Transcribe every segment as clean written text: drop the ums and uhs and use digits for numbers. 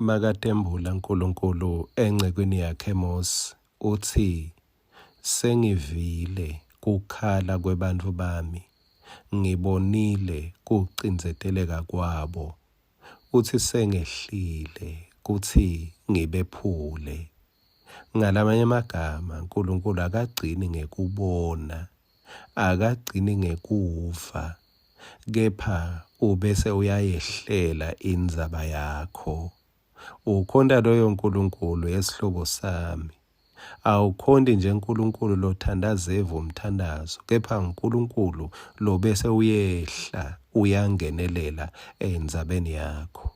Makatembula Nkulunkulu encekwini yakhe Mosi, utsi, Sengivile kukhala kwebantfu bami, ngibonile kucindzeteleka kwabo, utsi sengehlile kutsi ngibephule. Ngalamanye emagama, Nkulunkulu akagcini ngekubona, akagcini ngekuva, kepha ubese uyayehlela indzaba yakho. Ukhonta loyo Nkulunkulu yesihlobo sami. Awukhonti nje Nkulunkulu lothandazeva umthandazo, kepha uNkulunkulu lobese uyehla uyangenelela endzabeni yakho.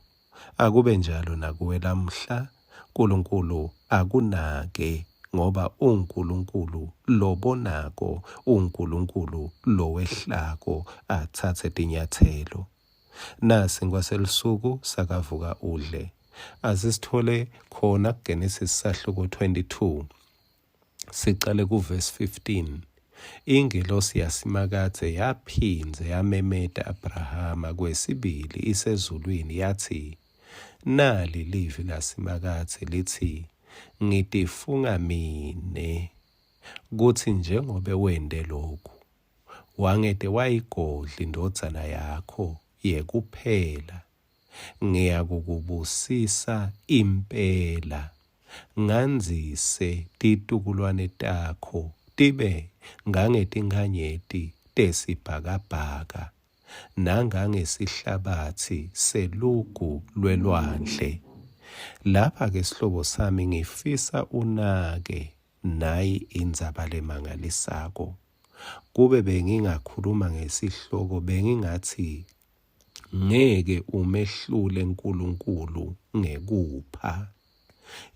Akube njalo nakuwe lamuhla, Nkulunkulu akunake ngoba uNkulunkulu lobonako, uNkulunkulu lowehlako atsatse tinyatselo. Nasi ngwaselusuku sakavuka udle. Asisithole khona kuGenesis sahluko 22. Sicale kuvesi 15. Ingelosi yaSimakadze yaphindze yamemeta Abrahama kwesibili isezulwini yatsi, Nali livi laSimakadze litsi, Ngitifunga mine kutsi njengobe wente loku, wangete wayigodla indvodzana yakho yekuphela, ngiyakukubusisa impela, ngandzise titukulwane takho tibe ngangetinkhanyeti tesibhakabhaka nangangesihlabatsi selugu lwelwandle. Lapha-ke sihlobo sami ngifisa unake nayi indzaba lemangalisako. Kube bengingakhuluma ngesihloko bengingatsi Ngeke umehlule Nkulunkulu ngekupha.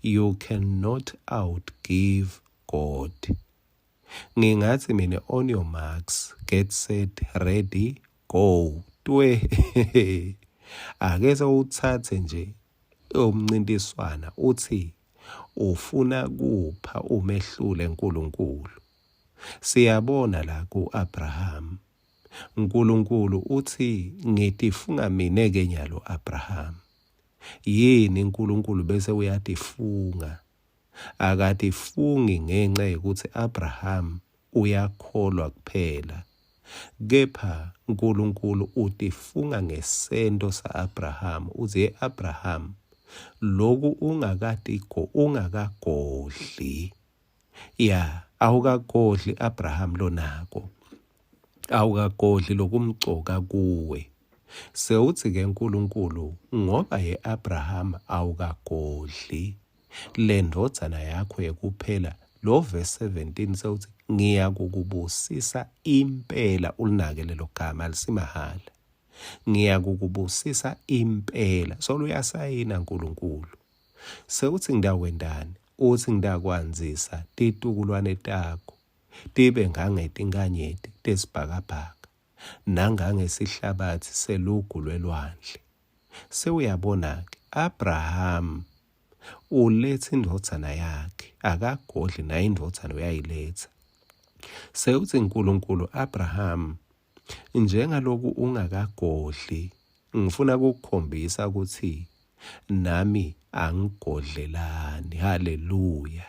You cannot outgive God. Ngingathi mina on your marks, get set, ready, go. Twe. Ake sewuthathe nje umncintiswana uthi ufuna kupha umehlule uNkulunkulu. Siyabona la kuAbraham Nkulunkulu utsi, Ngitifunga mine-ke nyalo Abrahama. Yini Nkulunkulu bese uyatifunga? Akatifungi ngenca yekutsi Abraham uyakholwa kuphela, kepha Nkulunkulu utifunga ngesento sa-Abraham. Utsi, Ye Abraham, loku ungakatigo ungakagodli Ya, awukagodli Abraham lonako. Awukagodli lokumcoka kuwe. Sewutsi ke Nkulunkulu ngoba ye Abraham awukagodli lendvodzana yakho yekuphela lo verse 17 sewutsi ngiyakukubusisa impela ulinake lelo gama alisimahhala ngiyakukubusisa impela solo uyasayina Nkulunkulu sewutsi ngitakwentani Utsi, Ngitakwandzisa titukulwane takho tibe ngangetinkanyeti tesibhakabhaka nangangesihlabatsi selugu lwelwandle. Sewuyabona-ke, Abrahama uletsa indvodzana yakhe, akagodli nayo indvodzana uyayiletsa. Sewutsi Nkulunkulu, Abrahama, Njengaloku ungakagodli, ngifuna kukukhombisa kutsi nami angigodlelani. Haleluya!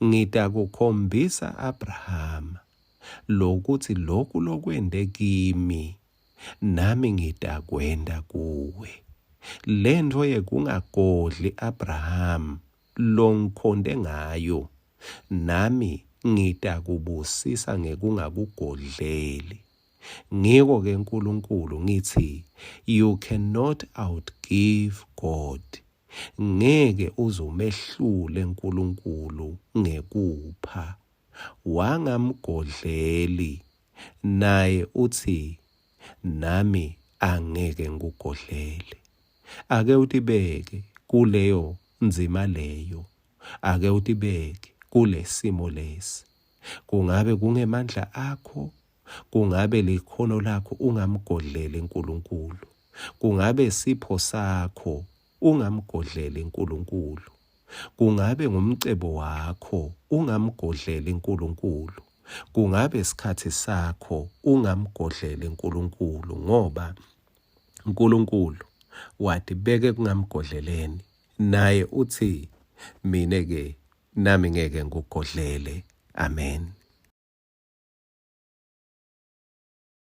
Ngitakukhombisa Abrahama lokutsi loku lokwente kimi nami ngitakwenta kuwe. Lentfo yekungagodli Abrahama longikhonte ngayo nami ngitakubusisa ngekungakugodleli. Ngiko-ke Nkulunkulu ngitsi you cannot outgive God. Ngeke uze umehlule Nkulunkulu ngekupha. Wangamgodleli naye utsi nami angeke ngikugodlele. Ake utibeke kuleyo ndzima leyo Ake utibeke kulesimo lesi. Kungabe kungemandla akho, kungabe likhono lakho ungamgodleli uNkulunkulu. Kungabe sipho sakho ungamgodleli uNkulunkulu. Kungabe ngumcebo wakho ungamgodleli uNkulunkulu. Kungabe sikhathi sakho ungamgodleli uNkulunkulu ngoba uNkulunkulu watibeka ekungamgodleleni. Naye utsi, Mine-ke nami ngeke ngikugodlele. Amen.